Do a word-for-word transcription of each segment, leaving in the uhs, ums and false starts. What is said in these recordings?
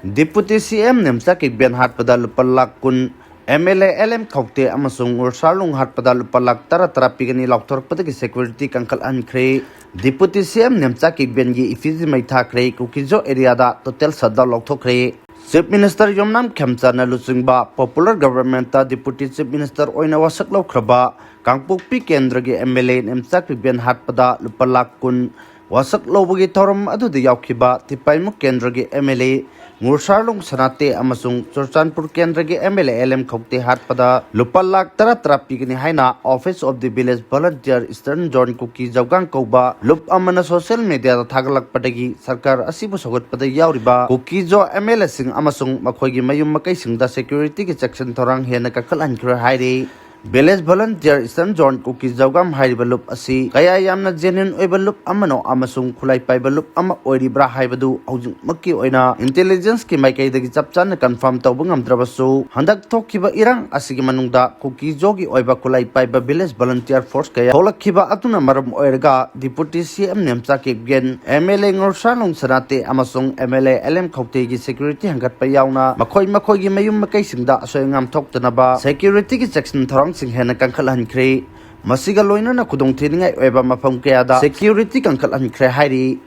Deputy C M Nemcha ꯀꯤꯛꯕꯦꯟ ꯍꯥꯠꯄꯗ ꯂꯨꯄꯥ ꯂꯥꯈ ꯀꯨꯟ, M L A L M ꯈꯧꯇꯦ ꯑꯃꯁꯨꯡ ꯎꯔꯁꯥꯂꯨꯡ ꯍꯥꯠꯄꯗ ꯂꯨꯄꯥ ꯂꯥꯈ ꯇꯔꯥ ꯇꯔꯥ ꯄꯤꯒꯅꯤ ꯂꯥꯎꯊꯣꯔꯛꯄꯗꯒꯤ security ꯀꯟꯈꯠꯍꯟꯈ꯭ꯔꯦ꯫ Deputy C M Nemcha ꯀꯤꯛꯕꯦꯟꯒꯤ effigy ꯃꯩ ꯊꯥꯈ꯭ꯔꯦ꯫ ꯀꯨꯀꯤꯖꯣ areaꯗ total shutdown ꯂꯥꯎꯊꯣꯛꯈ꯭ꯔꯦ꯫ Chief Minister ꯌꯣꯝꯅꯥꯝ ꯈꯦꯝꯆꯥꯟꯅ ꯂꯨꯆꯤꯡꯕ Popular Governmentꯇ Deputy Chief Minister ꯑꯣꯏꯅ ꯋꯥꯁꯛ ꯂꯧꯈ꯭ꯔꯕ ꯀꯥꯡꯄꯣꯛꯄꯤ ꯀꯦꯟꯗ꯭ꯔꯒꯤ M L A ꯅꯦꯝꯆꯥ ꯀꯤꯛꯕꯦꯟ ꯍꯥꯠꯄꯗ ꯂꯨꯄꯥ ꯂꯥꯈ ꯀꯨꯟ ꯋꯥꯁꯛ ꯂꯧꯕꯒꯤ ꯊꯧꯔꯝ ꯑꯗꯨꯗ ꯌꯥꯎꯈꯤꯕ ꯇꯤꯄꯥꯏꯃꯨꯛ ꯀꯦꯟꯗ꯭ꯔꯒꯤ M L A ꯉꯨꯔꯁꯥꯔꯂꯣꯡ ꯁꯅꯥꯇꯦ ꯑꯃꯁꯨꯡ ꯆꯨꯔꯆꯥꯟꯄꯨꯔ ꯀꯦꯟꯗ꯭ꯔꯒꯤ M L A L M ꯈꯧꯇꯦ ꯍꯥꯠꯄꯗ ꯂꯨꯄꯥ ꯂꯥꯈ ꯇꯔꯥ ꯇꯔꯥ ꯄꯤꯒꯅꯤ ꯍꯥꯏꯅ Office of the Village Volunteer Eastern Zone ꯀꯨꯀꯤ ꯖꯧꯒꯥꯡ ꯀꯧꯕ ꯂꯨꯞ ꯑꯃꯅ social mediaꯗ ꯊꯥꯒꯠꯂꯛꯄꯗꯒꯤ ꯁꯔꯀꯥꯔ ꯑꯁꯤꯕꯨ ꯁꯧꯒꯠꯄꯗ ꯌꯥꯎꯔꯤꯕ ꯀꯨꯀꯤꯖꯣ M L Aꯁꯤꯡ ꯑꯃꯁꯨꯡ ꯃꯈꯣꯏꯒꯤ ꯃꯌꯨꯝ ꯃꯀꯩꯁꯤꯡꯗ securityꯒꯤ ꯆꯦꯛꯁꯤꯟ ꯊꯧꯔꯥꯡ ꯍꯦꯟꯅ ꯀꯟꯈꯠꯍꯟꯈ꯭ꯔꯦ ꯍꯥꯏꯔꯤ꯫ Village Volunteer Eastern Zone ꯀꯨꯀꯤ ꯖꯧꯒꯥꯝ ꯍꯥꯏꯔꯤꯕ ꯂꯨꯞ ꯑꯁꯤ ꯀꯌꯥ ꯌꯥꯝꯅ genuine ꯑꯣꯏꯕ ꯂꯨꯞ ꯑꯃꯅꯣ ꯑꯃꯁꯨꯡ ꯈꯨꯠꯂꯥꯏ ꯄꯥꯏꯕ ꯂꯨꯞ ꯑꯃ ꯑꯣꯏꯔꯤꯕ꯭ꯔꯥ ꯍꯥꯏꯕꯗꯨ ꯍꯧꯖꯤꯛꯃꯛꯀꯤ ꯑꯣꯏꯅ intelligenceꯀꯤ ꯃꯥꯏꯀꯩꯗꯒꯤ ꯆꯞ ꯆꯥꯅ confirm ꯇꯧꯕ ꯉꯝꯗ꯭ꯔꯕꯁꯨ, ꯍꯟꯗꯛ ꯊꯣꯛꯈꯤꯕ ꯏꯔꯥꯡ ꯑꯁꯤꯒꯤ ꯃꯅꯨꯡꯗ ꯀꯨꯀꯤꯖꯣꯒꯤ ꯑꯣꯏꯕ ꯈꯨꯠꯂꯥꯏ ꯄꯥꯏꯕ village volunteer force ꯀꯌꯥ ꯊꯣꯛꯂꯛꯈꯤꯕ ꯑꯗꯨꯅ ꯃꯔꯝ ꯑꯣꯏꯔꯒ Deputy C M Nemcha Kipgen, M L A ꯉꯣꯔꯁꯥꯅꯨꯡ ꯁꯅꯥꯇꯦ ꯑꯃꯁꯨꯡ M L A L M ꯈꯧꯇꯦꯒꯤ security ꯍꯦꯟꯒꯠꯄ ꯌꯥꯎꯅ ꯃꯈꯣꯏ ꯃꯈꯣꯏꯒꯤ ꯃꯌꯨꯝ ꯃꯀꯩꯁꯤꯡꯗ ꯑꯁꯣꯏ ꯑꯉꯥꯝ ꯊꯣꯛꯇꯅꯕ securityꯒꯤ ꯆꯦꯛꯁꯤꯟ ꯊꯧꯔꯥꯡꯁꯤꯡ ꯍꯦꯟꯅ ꯀꯟꯈꯠꯍꯟꯈ꯭ꯔꯦ꯫ ꯃꯁꯤꯒ ꯂꯣꯏꯅꯅ ꯈꯨꯗꯣꯡꯊꯤꯅꯤꯡꯉꯥꯏ ꯑꯣꯏꯕ ꯃꯐꯝ ꯀꯌꯥꯗ security ꯀꯟꯈꯠꯍꯟꯈ꯭ꯔꯦ ꯍꯥꯏꯔꯤ꯫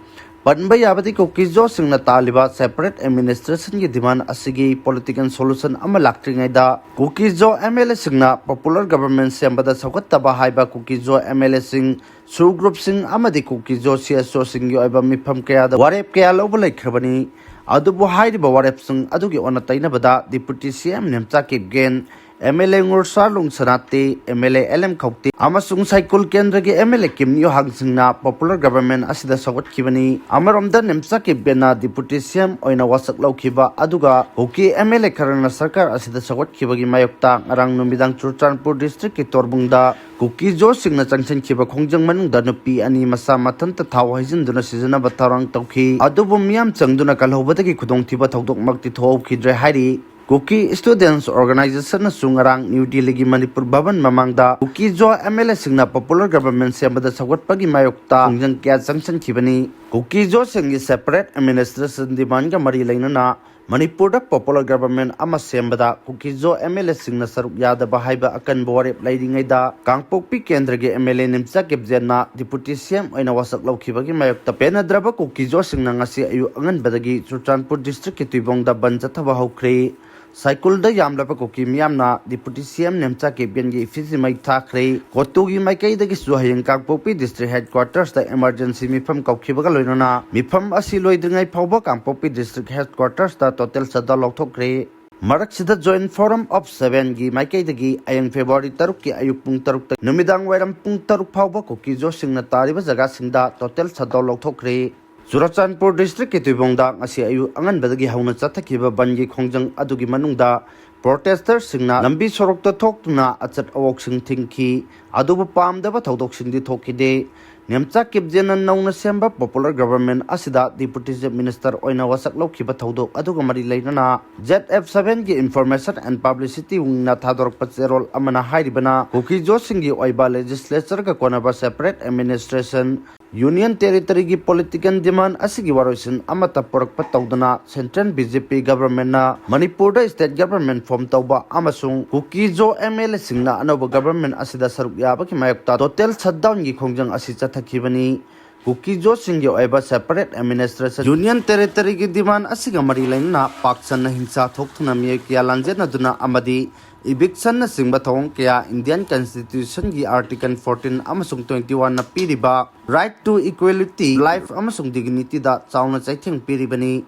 ꯄꯟꯕ ꯌꯥꯕꯗꯤ ꯀꯨꯀꯤꯖꯣꯁꯤꯡꯅ ꯇꯥꯜꯂꯤꯕ separate administrationꯒꯤ demand ꯑꯁꯤꯒꯤ political solution ꯑꯃ ꯂꯥꯛꯇ꯭ꯔꯤꯉꯩꯗ ꯀꯨꯀꯤꯖꯣ M L Aꯁꯤꯡꯅ popular government ꯁꯦꯝꯕꯗ ꯁꯧꯒꯠꯇꯕ ꯍꯥꯏꯕ ꯀꯨꯀꯤꯖꯣ M L Aꯁꯤꯡ, sub groupꯁꯤꯡ ꯑꯃꯗꯤ ꯀꯨꯀꯤꯖꯣ C S Oꯁꯤꯡꯒꯤ ꯑꯣꯏꯕ ꯃꯤꯐꯝ ꯀꯌꯥꯗ ꯋꯥꯔꯦꯞ ꯀꯌꯥ ꯂꯧꯕ ꯂꯩꯈ꯭ꯔꯕꯅꯤ꯫ ꯑꯗꯨꯕꯨ ꯍꯥꯏꯔꯤꯕ ꯋꯥꯔꯦꯞꯁꯤꯡ ꯑꯗꯨꯒꯤ ꯑꯣꯟꯅ ꯇꯩꯅꯕꯗ Deputy C M Nemcha Kipgen, M L A ꯉꯣꯔꯁꯥꯂꯨꯡ ꯁꯅꯥꯇꯦ, M L A L M ꯈꯧꯇꯦ ꯑꯃꯁꯨꯡ ꯁꯥꯏꯀꯨꯜ ꯀꯦꯟꯗ꯭ꯔꯒꯤ M L A ꯀꯤꯝ ꯌꯨ ꯍꯥꯡꯁꯤꯡꯅ popular government ꯑꯁꯤꯗ ꯁꯧꯒꯠꯈꯤꯕꯅꯤ꯫ ꯑꯃꯔꯣꯝꯗ ꯅꯦꯝꯆꯥ ꯀꯤꯞꯒꯦꯟꯅ Deputy C M ꯑꯣꯏꯅ ꯋꯥꯁꯛ ꯂꯧꯈꯤꯕ ꯑꯗꯨꯒ ꯀꯨꯀꯤ M L A ꯈꯔꯅ ꯁꯔꯀꯥꯔ ꯑꯁꯤꯗ ꯁꯧꯒꯠꯈꯤꯕꯒꯤ ꯃꯥꯌꯣꯛꯇ ꯉꯔꯥꯡ ꯅꯨꯃꯤꯗꯥꯡ ꯆꯨꯔꯆꯥꯟꯄꯨꯔ districtꯀꯤ ꯇꯣꯔꯕꯨꯡꯗ ꯀꯨꯀꯤꯖꯣꯁꯤꯡꯅ ꯆꯪꯁꯤꯟꯈꯤꯕ ꯈꯣꯡꯖꯪ ꯃꯅꯨꯡꯗ ꯅꯨꯄꯤ ꯑꯅꯤ ꯃꯁꯥ ꯃꯊꯟꯇ ꯊꯥꯎ ꯍꯩꯖꯤꯟꯗꯨꯅ ꯁꯤꯖꯤꯟꯅꯕ ꯊꯧꯔꯥꯡ ꯇꯧꯈꯤ꯫ ꯑꯗꯨꯕꯨ ꯃꯤꯌꯥꯝ ꯆꯪꯗꯨꯅ ꯀꯜꯍꯧꯕꯗꯒꯤ ꯈꯨꯗꯣꯡꯊꯤꯕ ꯊꯧꯗꯣꯛꯃꯛꯇꯤ ꯊꯣꯛꯍꯧꯈꯤꯗ꯭ꯔꯦ ꯍꯥꯏꯔꯤ꯫ ꯀꯨꯀꯤ Students Organizationꯅꯁꯨ ꯉꯔꯥꯡ ꯅ꯭ꯌꯨ ꯗꯤꯜꯂꯤꯒꯤ ꯃꯅꯤꯄꯨꯔ ꯚꯕꯟ ꯃꯃꯥꯡꯗ ꯀꯨꯀꯤꯖꯣ M L Aꯁꯤꯡꯅ popular government ꯁꯦꯝꯕꯗ ꯁꯧꯒꯠꯄꯒꯤ ꯃꯥꯌꯣꯛꯇ ꯈꯣꯡꯖꯪ ꯀꯌꯥ ꯆꯪꯁꯤꯟꯈꯤꯕꯅꯤ꯫ ꯀꯨꯀꯤꯖꯣꯁꯤꯡꯒꯤ separate administration demandꯒ ꯃꯔꯤ ꯂꯩꯅꯅ ꯃꯅꯤꯄꯨꯔꯗ popular government ꯑꯃ ꯁꯦꯝꯕꯗ ꯀꯨꯀꯤꯖꯣ MLAꯁꯤꯡꯅ ꯁꯔꯨꯛ ꯌꯥꯗꯕ ꯍꯥꯏꯕ ꯑꯀꯟꯕ ꯋꯥꯔꯦꯞ ꯂꯩꯔꯤꯉꯩꯗ, ꯀꯥꯡꯄꯣꯛꯄꯤ ꯀꯦꯟꯗ꯭ꯔꯒꯤ MLA ꯅꯤꯝꯆꯥ ꯀꯤꯞꯖꯦꯟꯅ Deputy CM ꯑꯣꯏꯅ ꯋꯥꯁꯛ ꯂꯧꯈꯤꯕꯒꯤ ꯃꯥꯌꯣꯛꯇ ꯄꯦꯟꯅꯗ꯭ꯔꯕ ꯀꯨꯀꯤꯖꯣꯁꯤꯡꯅ ꯉꯁꯤ ꯑꯌꯨꯛ ꯑꯉꯟꯕꯗꯒꯤ ꯆꯨꯔꯆꯥꯟꯄꯨꯔ districtꯀꯤ ꯇꯨꯏꯕꯣꯡꯗ ꯕꯟ ꯆꯠꯊꯕ ꯍꯧꯈ꯭ꯔꯦ꯫ ꯁꯥꯏꯀꯨꯜꯗ ꯌꯥꯝꯂꯕ ꯀꯨꯀꯤ ꯃꯤꯌꯥꯝꯅ Deputy CM ꯅꯤꯝꯆꯥ ꯀꯤꯞꯖꯦꯟꯒꯤ effigy ꯃꯩ ꯊꯥꯈ꯭ꯔꯦ꯫ ꯀꯣꯇꯨꯒꯤ ꯃꯥꯏꯀꯩꯗꯒꯤꯁꯨ ꯍꯌꯦꯡ ꯀꯥꯡꯄꯣꯛꯄꯤ district headquartersꯇ emergency ꯃꯤꯐꯝ ꯀꯧꯈꯤꯕꯒ ꯂꯣꯏꯅꯅ ꯃꯤꯐꯝ ꯑꯁꯤ ꯂꯣꯏꯗ꯭ꯔꯤꯉꯩ ꯐꯥꯎꯕ ꯀꯥꯡꯄꯣꯛꯄꯤ district headquartersꯇ total shutdown ꯂꯧꯊꯣꯛꯈ꯭ꯔꯦ꯫ ꯃꯔꯛꯁꯤꯗ Joint Forum of Sevenꯒꯤ ꯃꯥꯏꯀꯩꯗꯒꯤ ꯍꯌꯦꯡ February ꯇꯔꯨꯛꯀꯤ ꯑꯌꯨꯛ ꯄꯨꯡ ꯇꯔꯨꯛꯇ ꯅꯨꯃꯤꯗꯥꯡ ꯋꯥꯏꯔꯝ ꯄꯨꯡ ꯇꯔꯨꯛ ꯐꯥꯎꯕ ꯀꯨꯀꯤꯖꯣꯁꯤꯡꯅ ꯇꯥꯔꯤꯕ ꯖꯒꯥꯁꯤꯡꯗ total shutdown ꯂꯧꯊꯣꯛꯈ꯭ꯔꯦ꯫ ꯆꯨꯔꯆꯥꯟꯄꯨꯔ districtꯀꯤ ꯇꯨꯏꯕꯣꯡꯗ ꯉꯁꯤ ꯑꯌꯨꯛ ꯑꯉꯟꯕꯗꯒꯤ ꯍꯧꯅ ꯆꯠꯊꯈꯤꯕ ꯕꯟꯒꯤ ꯈꯣꯡꯖꯪ ꯑꯗꯨꯒꯤ ꯃꯅꯨꯡꯗ protesterꯁꯤꯡꯅ ꯂꯝꯕꯤ ꯁꯣꯔꯣꯛꯇ ꯊꯣꯛꯇꯨꯅ ꯑꯆꯠ ꯑꯋꯣꯛꯁꯤꯡ ꯊꯤꯡꯈꯤ꯫ ꯑꯗꯨꯕꯨ ꯄꯥꯝꯗꯕ ꯊꯧꯗꯣꯛꯁꯤꯡꯗꯤ ꯊꯣꯛꯈꯤꯗꯦ꯫ ꯅꯦꯝꯆꯥ ꯀꯤꯞꯖꯦꯟꯅ ꯅꯧꯅ ꯁꯦꯝꯕ popular government ꯑꯁꯤꯗ Deputy Chief Minister ꯑꯣꯏꯅ ꯋꯥꯁꯛ ꯂꯧꯈꯤꯕ ꯊꯧꯗꯣꯛ ꯑꯗꯨꯒ ꯃꯔꯤ ꯂꯩꯅꯅ ZF sevenꯒꯤ Information and Publicity Wingꯅ ꯊꯥꯗꯣꯔꯛꯄ ꯆꯦꯔꯣꯜ ꯑꯃꯅ ꯍꯥꯏꯔꯤꯕꯅ ꯀꯨꯀꯤꯖꯣꯁꯤꯡꯒꯤ ꯑꯣꯏꯕ legislatureꯒ ꯀꯣꯟꯅꯕ separate administration Union Territoryꯒꯤ political demand ꯑꯁꯤꯒꯤ ꯋꯥꯔꯣꯏꯁꯤꯟ ꯑꯃꯠꯇ ꯄꯨꯔꯛꯄ ꯇꯧꯗꯅ Central BJP governmentꯅ ꯃꯅꯤꯄꯨꯔꯗ state government form ꯇꯧꯕ ꯑꯃꯁꯨꯡ ꯀꯨꯀꯤꯖꯣ MLAꯁꯤꯡꯅ ꯑꯅꯧꯕ government ꯑꯁꯤꯗ ꯁꯔꯨꯛ ꯌꯥꯕꯒꯤ ꯃꯥꯌꯣꯛꯇ total shutdownꯒꯤ ꯈꯣꯡꯖꯪ ꯑꯁꯤ ꯆꯠꯊꯈꯤꯕꯅꯤ꯫ ꯀꯨꯀꯤꯖꯣꯁꯤꯡꯒꯤ ꯑꯣꯏꯕ separate administration Union Territoryꯒꯤ demand ꯑꯁꯤꯒ ꯃꯔꯤ ꯂꯩꯅꯅ ꯄꯥꯛ ꯁꯟꯅ ꯍꯤꯡꯁꯥ ꯊꯣꯛꯇꯨꯅ ꯃꯤꯑꯣꯏ ꯀꯌꯥ ꯂꯥꯟꯖꯦꯠꯅꯗꯨꯅ ꯑꯃꯗꯤ evictionꯅꯆꯤꯡꯕ ꯊꯧꯑꯣꯡ ꯀꯌꯥ Indian Constitutionꯒꯤ Article fourteen ꯑꯃꯁꯨꯡ twenty oneꯅ ꯄꯤꯔꯤꯕ right to equality, life ꯑꯃꯁꯨꯡ dignityꯗ ꯆꯥꯎꯅ ꯆꯩꯊꯦꯡ ꯄꯤꯔꯤꯕꯅꯤ꯫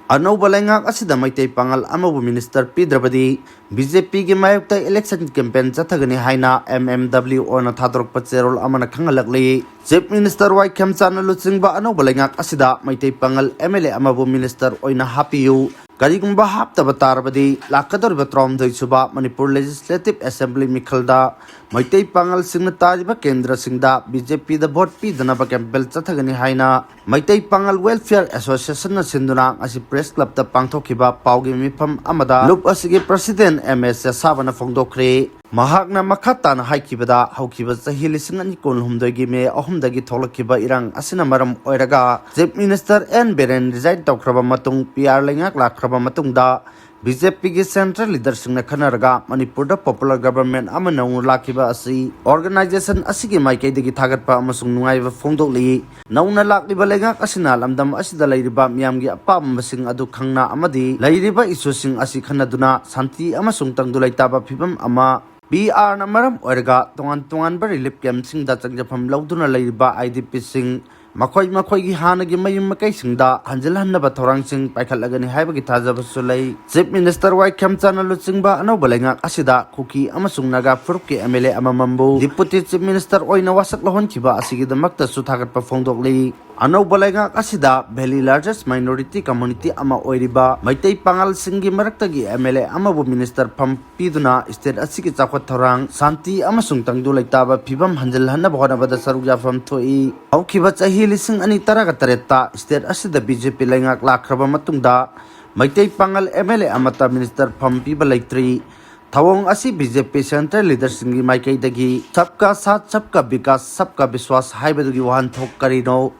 ꯑꯅꯧꯕ ꯂꯩꯉꯥꯛ ꯑꯁꯤꯗ ꯃꯩꯇꯩ ꯄꯥꯉꯜ ꯑꯃꯕꯨ minister ꯄꯤꯗ꯭ꯔꯕꯗꯤ BJPꯒꯤ ꯃꯥꯌꯣꯛꯇ election campaign ꯆꯠꯊꯒꯅꯤ ꯍꯥꯏꯅ MMWOꯅ ꯊꯥꯗꯣꯔꯛꯄ ꯆꯦꯔꯣꯜ ꯑꯃꯅ ꯈꯪꯍꯜꯂꯛꯂꯤ꯫ Chief Minister ꯋꯥꯏ ꯈꯦꯝꯆꯥꯟꯅ ꯂꯨꯆꯤꯡꯕ ꯑꯅꯧꯕ ꯂꯩꯉꯥꯛ ꯑꯁꯤꯗ ꯃꯩꯇꯩ ꯄꯥꯉꯜ MLA ꯑꯃꯕꯨ minister ꯑꯣꯏꯅ ꯍꯥꯞꯄꯤꯌꯨ꯫ ꯀꯔꯤꯒꯨꯝꯕ ꯍꯥꯞꯇꯕ ꯇꯥꯔꯕꯗꯤ ꯂꯥꯛꯀꯗꯧꯔꯤꯕ ꯇꯔꯥꯍꯨꯝꯗꯣꯏ ꯁꯨꯕ ꯃꯅꯤꯄꯨꯔ Legislative Assembly ꯃꯤꯈꯜꯗ ꯃꯩꯇꯩ ꯄꯥꯉꯜꯁꯤꯡꯅ ꯇꯥꯔꯤꯕ ꯀꯦꯟꯗ꯭ꯔꯁꯤꯡꯗ BJPꯗ vote ꯄꯤꯗꯅꯕ campaign ꯆꯠꯊꯒꯅꯤ ꯍꯥꯏꯅ ꯃꯩꯇꯩ ꯄꯥꯉꯜ Welfare Associationꯅ ꯁꯤꯟꯗꯨꯅ ꯉꯁꯤ Press Clubꯇ ꯄꯥꯡꯊꯣꯛꯈꯤꯕ ꯄꯥꯎꯒꯤ ꯃꯤꯐꯝ ꯑꯃꯗ ꯂꯨꯞ ꯑꯁꯤꯒꯤ President M S ꯆꯦꯁꯥꯕꯅ ꯐꯣꯡꯗꯣꯛꯈ꯭ꯔꯦ꯫ ꯃꯍꯥꯛꯅ ꯃꯈꯥ ꯇꯥꯅ ꯍꯥꯏꯈꯤꯕꯗ, ꯍꯧꯈꯤꯕ ꯆꯍꯤ ꯂꯤꯁꯤꯡ ꯑꯅꯤ ꯀꯨꯟꯍꯨꯝꯗꯣꯏꯒꯤ ꯃꯦ ꯑꯍꯨꯝꯗꯒꯤ ꯊꯣꯛꯂꯛꯈꯤꯕ ꯏꯔꯥꯡ ꯑꯁꯤꯅ ꯃꯔꯝ ꯑꯣꯏꯔꯒ Chief Minister N Biren resign ꯇꯧꯈ꯭ꯔꯕ ꯃꯇꯨꯡ, P R ꯂꯩꯉꯥꯛ ꯂꯥꯛꯈ꯭ꯔꯕ ꯃꯇꯨꯡꯗ, B J P ꯒꯤ central leaderꯁꯤꯡꯅ ꯈꯟꯅꯔꯒ ꯃꯅꯤꯄꯨꯔꯗ popular government ꯑꯃ ꯅꯧꯅ ꯂꯥꯛꯈꯤꯕ ꯑꯁꯤ organization ꯑꯁꯤꯒꯤ ꯃꯥꯏꯀꯩꯗꯒꯤ ꯊꯥꯒꯠꯄ ꯑꯃꯁꯨꯡ ꯅꯨꯡꯉꯥꯏꯕ ꯐꯣꯡꯗꯣꯛꯂꯤ꯫ ꯅꯧꯅ ꯂꯥꯛꯂꯤꯕ ꯂꯩꯉꯥꯛ ꯑꯁꯤꯅ ꯂꯝꯗꯝ ꯑꯁꯤꯗ ꯂꯩꯔꯤꯕ ꯃꯤꯌꯥꯝꯒꯤ ꯑꯄꯥꯝꯕꯁꯤꯡ ꯑꯗꯨ ꯈꯪꯅ ꯑꯃꯗꯤ ꯂꯩꯔꯤꯕ issueꯁꯤꯡ ꯑꯁꯤ ꯈꯟꯅꯗꯨꯅ ꯁꯥꯟꯇꯤ ꯑꯃꯁꯨꯡ ꯇꯪꯗꯨ ꯂꯩꯇꯥꯕ ꯐꯤꯕꯝ ꯑꯃ, P Rꯅ ꯃꯔꯝ ꯑꯣꯏꯔꯒ ꯇꯣꯉꯥꯟ ꯇꯣꯉꯥꯟꯕ relief campꯁꯤꯡꯗ ꯆꯪꯖꯐꯝ ꯂꯧꯗꯨꯅ ꯂꯩꯔꯤꯕ I D Pꯁꯤꯡ ꯃꯈꯣꯏ ꯃꯈꯣꯏꯒꯤ ꯍꯥꯟꯅꯒꯤ ꯃꯌꯨꯝ ꯃꯀꯩꯁꯤꯡꯗ ꯍꯟꯖꯤꯜꯍꯟꯅꯕ ꯊꯧꯔꯥꯡꯁꯤꯡ ꯄꯥꯏꯈꯠꯂꯒꯅꯤ ꯍꯥꯏꯕꯒꯤ ꯊꯥꯖꯕꯁꯨ ꯂꯩ꯫ Chief Minister Y Khemchand ꯂꯨꯆꯤꯡꯕ ꯑꯅꯧꯕ ꯂꯩꯉꯥꯛ ꯑꯁꯤꯗ ꯀꯨꯀꯤ ꯑꯃꯁꯨꯡ ꯅꯥꯒꯥ ꯐꯨꯔꯨꯞꯀꯤ M L A ꯑꯃꯃꯝꯕꯨ Deputy Chief Minister ꯑꯣꯏꯅ ꯋꯥꯁꯛ ꯂꯧꯍꯟꯈꯤꯕ ꯑꯁꯤꯒꯤꯗꯃꯛꯇꯁꯨ ꯊꯥꯒꯠꯄ ꯐꯣꯡꯗꯣꯛꯂꯤ꯫ ꯑꯅꯧꯕ ꯂꯩꯉꯥꯛ ꯑꯁꯤꯗ Valley largest minority community ꯑꯃ ꯑꯣꯏꯔꯤꯕ ꯃꯩꯇꯩ ꯄꯥꯉꯜꯁꯤꯡꯒꯤ ꯃꯔꯛꯇꯒꯤ M L A ꯑꯃꯕꯨ minister ꯐꯝ ꯄꯤꯗꯨꯅ state ꯑꯁꯤꯒꯤ ꯆꯥꯎꯈꯠ ꯊꯧꯔꯥꯡ, ꯁꯥꯟꯇꯤ ꯑꯃꯁꯨꯡ ꯇꯪꯗꯨ ꯂꯩꯇꯥꯕ ꯐꯤꯕꯝ ꯍꯟꯖꯤꯜꯍꯟꯅꯕ ꯍꯣꯠꯅꯕꯗ ꯁꯔꯨꯛ ꯌꯥꯐꯝ ꯊꯣꯛꯏ꯫ ꯍꯧꯈꯤꯕ ꯆꯍꯤ ꯂꯤꯁꯤꯡ ꯑꯅꯤ ꯇꯔꯥꯒ ꯇꯔꯦꯠꯇ state ꯑꯁꯤꯗ B J P ꯂꯩꯉꯥꯛ ꯂꯥꯛꯈ꯭ꯔꯕ ꯃꯇꯨꯡꯗ, ꯃꯩꯇꯩ ꯄꯥꯉꯜ M L A ꯑꯃꯠꯇ minister ꯐꯝ ꯄꯤꯕ ꯂꯩꯇ꯭ꯔꯤ꯫ ꯊꯧꯑꯣꯡ ꯑꯁꯤ B J P central leaderꯁꯤꯡꯒꯤ ꯃꯥꯏꯀꯩꯗꯒꯤ Sabka Saath, Sabka Vikas, Sabka Vishwas ꯍꯥꯏꯕꯗꯨꯒꯤ ꯋꯥꯍꯟꯊꯣꯛ ꯀꯔꯤꯅꯣ?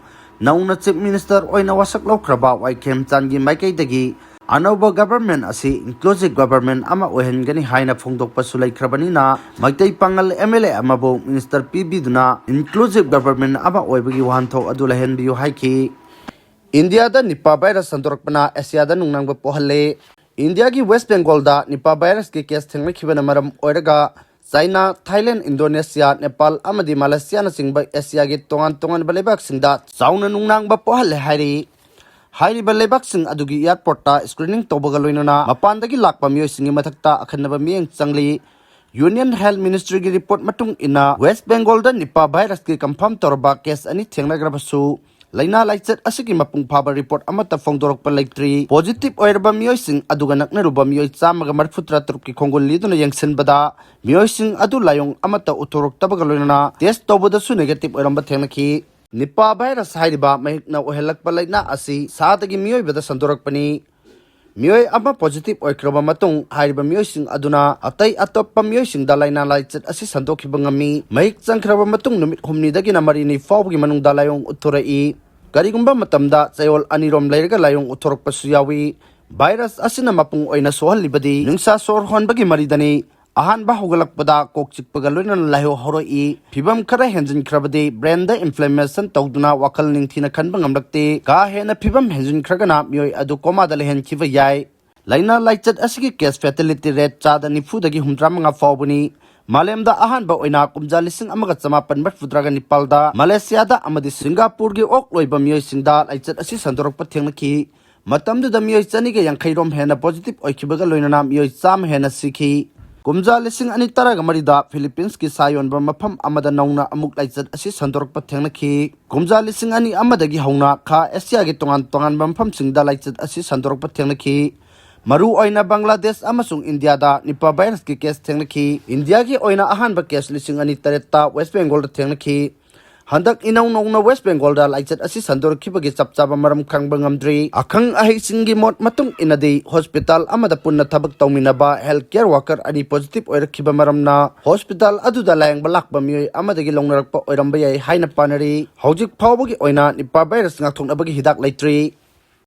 ꯅꯧꯅ Chief Minister ꯑꯣꯏꯅ ꯋꯥꯁꯛ ꯂꯧꯈ꯭ꯔꯕ Y Khemchand ꯒꯤ ꯃꯥꯏꯀꯩꯗꯒꯤ ꯑꯅꯧꯕ government ꯑꯁꯤ inclusive government ꯑꯃ ꯑꯣꯏꯍꯟꯒꯅꯤ ꯍꯥꯏꯅ ꯐꯣꯡꯗꯣꯛꯄꯁꯨ ꯂꯩꯈ꯭ꯔꯕꯅꯤꯅ, ꯃꯩꯇꯩ ꯄꯥꯉꯜ M L A ꯑꯃꯕꯨ minister ꯄꯤꯕꯤꯗꯨꯅ inclusive government ꯑꯃ ꯑꯣꯏꯕꯒꯤ ꯋꯥꯍꯟꯊꯣꯛ ꯑꯗꯨ ꯂꯩꯍꯟꯕꯤꯌꯨ ꯍꯥꯏꯈꯤ꯫ ꯏꯟꯗꯤꯌꯥꯗ Nipah virus ꯁꯟꯗꯣꯔꯛꯄꯅ ꯑꯦꯁꯤꯌꯥꯗ ꯅꯨꯡꯅꯥꯡꯕ ꯄꯣꯛꯍꯜꯂꯦ꯫ ꯏꯟꯗꯤꯌꯥꯒꯤ West Bengalꯗ Nipah virusꯀꯤ case ꯊꯦꯡꯅꯈꯤꯕꯅ ꯃꯔꯝ ꯑꯣꯏꯔꯒ ꯆꯥꯏꯅꯥ, ꯊꯥꯏꯂꯦꯟ, ꯏꯟꯗꯣꯅꯦꯁꯤꯌꯥ, ꯅꯦꯄꯥꯜ ꯑꯃꯗꯤ ꯃꯥꯂꯦꯁꯤꯌꯥꯅꯆꯤꯡꯕ ꯑꯦꯁꯤꯌꯥꯒꯤ ꯇꯣꯉꯥꯟ ꯇꯣꯉꯥꯟꯕ ꯂꯩꯕꯥꯛꯁꯤꯡꯗ ꯆꯥꯎꯅ ꯅꯨꯡꯅꯥꯡꯕ ꯄꯣꯛꯍꯜꯂꯦ ꯍꯥꯏꯔꯤ꯫ ꯍꯥꯏꯔꯤꯕ ꯂꯩꯕꯥꯛꯁꯤꯡ ꯑꯗꯨꯒꯤ airportꯇ screening ꯇꯧꯕꯒ ꯂꯣꯏꯅꯅ ꯃꯄꯥꯟꯗꯒꯤ ꯂꯥꯛꯄ ꯃꯤꯑꯣꯏꯁꯤꯡꯒꯤ ꯃꯊꯛꯇ ꯑꯈꯟꯅꯕ ꯃꯤꯠꯌꯦꯡ ꯆꯪꯂꯤ꯫ Union Health Ministryꯒꯤ report ꯃꯇꯨꯡ ꯏꯟꯅ, West Bengalꯗ Nipah virusꯀꯤ confirm ꯇꯧꯔꯕ case ꯑꯅꯤ ꯊꯦꯡꯅꯈ꯭ꯔꯕꯁꯨ, ꯂꯥꯏꯅꯥ ꯂꯥꯏꯆꯠ ꯑꯁꯤꯒꯤ ꯃꯄꯨꯡ ꯐꯥꯕ report ꯑꯃꯠꯇ ꯐꯣꯡꯗꯣꯔꯛꯄ ꯂꯩꯇ꯭ꯔꯤ꯫ Positive ꯑꯣꯏꯔꯕ ꯃꯤꯑꯣꯏꯁꯤꯡ ꯑꯗꯨꯒ ꯅꯛꯅꯔꯨꯕ ꯃꯤꯑꯣꯏ ꯆꯥꯝꯃꯒ ꯃꯔꯤꯐꯨ ꯇꯔꯥ ꯇꯔꯨꯛꯀꯤ ꯈꯣꯡꯒꯨꯜ ꯂꯤꯗꯨꯅ ꯌꯦꯡꯁꯤꯟꯕꯗ, ꯃꯤꯑꯣꯏꯁꯤꯡ ꯑꯗꯨ ꯂꯥꯏꯑꯣꯡ ꯑꯃꯠꯇ ꯎꯠꯊꯣꯔꯛꯇꯕꯒ ꯂꯣꯏꯅꯅ test ꯇꯧꯕꯗꯁꯨ negative ꯑꯣꯏꯔꯝꯕ ꯊꯦꯡꯅꯈꯤ꯫ Nipah virus ꯍꯥꯏꯔꯤꯕ ꯃꯍꯤꯛꯅ ꯑꯣꯏꯍꯜꯂꯛꯄ ꯂꯥꯏꯅꯥ ꯑꯁꯤ ꯁꯥꯗꯒꯤ ꯃꯤꯑꯣꯏꯕꯗ ꯁꯟꯗꯣꯔꯛꯄꯅꯤ꯫ ꯃꯤꯑꯣꯏ ꯑꯃ positive ꯑꯣꯏꯈ꯭ꯔꯕ ꯃꯇꯨꯡ, ꯍꯥꯏꯔꯤꯕ ꯃꯤꯑꯣꯏꯁꯤꯡ ꯑꯗꯨꯅ ꯑꯇꯩ ꯑꯇꯣꯞꯄ ꯃꯤꯑꯣꯏꯁꯤꯡꯗ ꯂꯥꯏꯅꯥ ꯂꯥꯏꯆꯠ ꯑꯁꯤ ꯁꯟꯗꯣꯛꯈꯤꯕ ꯉꯝꯃꯤ꯫ ꯃꯍꯤꯛ ꯆꯪꯈ꯭ꯔꯕ ꯃꯇꯨꯡ ꯅꯨꯃꯤꯠ ꯍꯨꯝꯅꯤꯗꯒꯤꯅ ꯃꯔꯤꯅꯤ ꯐꯥꯎꯕꯒꯤ ꯃꯅꯨꯡꯗ ꯂꯥꯏꯑꯣꯡ ꯎꯠꯊꯣꯔꯛꯏ꯫ ꯀꯔꯤꯒꯨꯝꯕ ꯃꯇꯝꯗ ꯆꯌꯣꯜ ꯑꯅꯤꯔꯣꯝ ꯂꯩꯔꯒ ꯂꯥꯏꯑꯣꯡ ꯎꯠꯊꯣꯔꯛꯄꯁꯨ ꯌꯥꯎꯏ꯫ ꯚꯥꯏꯔꯁ ꯑꯁꯤꯅ ꯃꯄꯨꯡ ꯑꯣꯏꯅ ꯁꯣꯛꯍꯜꯂꯤꯕꯗꯤ ꯅꯨꯡꯁꯥ ꯁꯣꯔ ꯍꯣꯟꯕꯒꯤ ꯃꯔꯤꯗꯅꯤ꯫ ꯑꯍꯥꯟꯕ ꯍꯧꯒꯠꯂꯛꯄꯗ ꯀꯣꯛ ꯆꯤꯛꯄꯒ ꯂꯣꯏꯅꯅ ꯂꯥꯏꯍꯧ ꯍꯧꯔꯛꯏ꯫ ꯐꯤꯕꯝ ꯈꯔ ꯍꯦꯟꯖꯤꯟꯈ꯭ꯔꯕꯗꯤ brainꯗ inflammation ꯇꯧꯗꯨꯅ ꯋꯥꯈꯜ ꯅꯤꯡꯊꯤꯅ ꯈꯟꯕ ꯉꯝꯂꯛꯇꯦ꯫ ꯀꯥ ꯍꯦꯟꯅ ꯐꯤꯕꯝ ꯍꯦꯟꯖꯤꯟꯈ꯭ꯔꯒꯅ ꯃꯤꯑꯣꯏ ꯑꯗꯨ ꯀꯣꯃꯥꯗ ꯂꯩꯍꯟꯈꯤꯕ ꯌꯥꯏ꯫ ꯂꯥꯏꯅꯥ ꯂꯥꯏꯆꯠ ꯑꯁꯤꯒꯤ case fatality rate ꯆꯥꯗ ꯅꯤꯐꯨꯗꯒꯤ ꯍꯨꯝꯗ꯭ꯔꯥ ꯃꯉꯥ ꯐꯥꯎꯕꯅꯤ꯫ ꯃꯥꯂꯦꯝꯗ ꯑꯍꯥꯟꯕ ꯑꯣꯏꯅ ꯀꯨꯝꯖꯥ ꯂꯤꯁꯤꯡ ꯑꯃꯒ ꯆꯃꯥꯄꯟ ꯃꯔꯤꯐꯨꯇꯔꯥꯒ ꯅꯤꯄꯥꯜꯗ ꯃꯂꯦꯁꯤꯌꯥꯗ ꯑꯃꯗꯤ ꯁꯤꯡꯒꯥꯄꯨꯔꯒꯤ ꯑꯣꯛ ꯂꯣꯏꯕ ꯃꯤꯑꯣꯏꯁꯤꯡꯗ ꯂꯥꯏꯆꯠ ꯑꯁꯤ ꯁꯟꯗꯣꯔꯛꯄ ꯊꯦꯡꯅꯈꯤ꯫ ꯃꯇꯝꯗꯨꯗ ꯃꯤꯑꯣꯏ ꯆꯅꯤꯒ ꯌꯥꯡꯈꯩ ꯔꯣꯝ ꯍꯦꯟꯅ positive ꯑꯣꯏꯈꯤꯕꯒ ꯂꯣꯏꯅꯅ ꯃꯤꯑꯣꯏ ꯆꯥꯝꯃ ꯍꯦꯟꯅ ꯁꯤꯈꯤ꯫ ꯀꯨꯝꯖꯥ ꯂꯤꯁꯤꯡ ꯑꯅꯤ ꯇꯔꯥꯒ ꯃꯔꯤꯗ Philippines ꯀꯤ ꯁꯥ ꯌꯣꯟꯕ ꯃꯐꯝ ꯑꯃꯗ ꯅꯧꯅ ꯑꯃꯨꯛ ꯂꯥꯏꯆꯠ ꯑꯁꯤ ꯁꯟꯗꯣꯔꯛꯄ ꯊꯦꯡꯅꯈꯤ꯫ ꯀꯨꯝꯖꯥ ꯂꯤꯁꯤꯡ ꯑꯅꯤ ꯑꯃꯗꯒꯤ ꯍꯧꯅ ꯈꯥ ꯑꯦꯁꯤꯌꯥꯒꯤ ꯇꯣꯉꯥꯟ ꯇꯣꯉꯥꯟꯕ ꯃꯐꯝꯁꯤꯡꯗ ꯂꯥꯏꯆꯠ ꯑꯁꯤ ꯁꯟꯗꯣꯔꯛꯄ ꯊꯦꯡꯅꯈꯤ꯫ ꯃꯔꯨ ꯑꯣꯏꯅ ꯕꯪꯒ꯭ꯂꯥꯗꯦꯁ ꯑꯃꯁꯨꯡ ꯏꯟꯗꯤꯌꯥꯗ ꯅꯤꯄꯥ ꯚꯥꯏꯔꯁꯀꯤ case ꯊꯦꯡꯅꯈꯤ꯫ ꯏꯟꯗꯤꯌꯥꯒꯤ ꯑꯣꯏꯅ ꯑꯍꯥꯟꯕ case ꯂꯤꯁꯤꯡ ꯑꯅꯤ ꯇꯔꯦꯠꯇ West Bengalꯗ ꯊꯦꯡꯅꯈꯤ꯫ ꯍꯟꯗꯛ ꯏꯅꯧ ꯅꯧꯅ West Bengalꯗ ꯂꯥꯏꯆꯠ ꯑꯁꯤ ꯁꯟꯗꯣꯔꯛꯈꯤꯕꯒꯤ ꯆꯞ ꯆꯥꯕ ꯃꯔꯝ ꯈꯪꯕ ꯉꯝꯗ꯭ꯔꯤ꯫ ꯑꯈꯪ ꯑꯍꯩꯁꯤꯡꯒꯤ ꯃꯣꯠ ꯃꯇꯨꯡ ꯏꯟꯅꯗꯤ, hospital ꯑꯃꯗ ꯄꯨꯟꯅ ꯊꯕꯛ ꯇꯧꯃꯤꯟꯅꯕ health care worker ꯑꯅꯤ positive ꯑꯣꯏꯔꯛꯈꯤꯕ ꯃꯔꯝꯅ hospital ꯑꯗꯨꯗ ꯂꯥꯌꯦꯡꯕ ꯂꯥꯛꯄ ꯃꯤꯑꯣꯏ ꯑꯃꯗꯒꯤ ꯂꯧꯅꯔꯛꯄ ꯑꯣꯏꯔꯝꯕ ꯌꯥꯏ ꯍꯥꯏꯅ ꯄꯥꯅꯔꯤ꯫ ꯍꯧꯖꯤꯛ ꯐꯥꯎꯕꯒꯤ ꯑꯣꯏꯅ ꯅꯤꯄꯥ ꯚꯥꯏꯔꯁ ꯉꯥꯛꯊꯣꯛꯅꯕꯒꯤ ꯍꯤꯗꯥꯛ ꯂꯩꯇ꯭ꯔꯤ꯫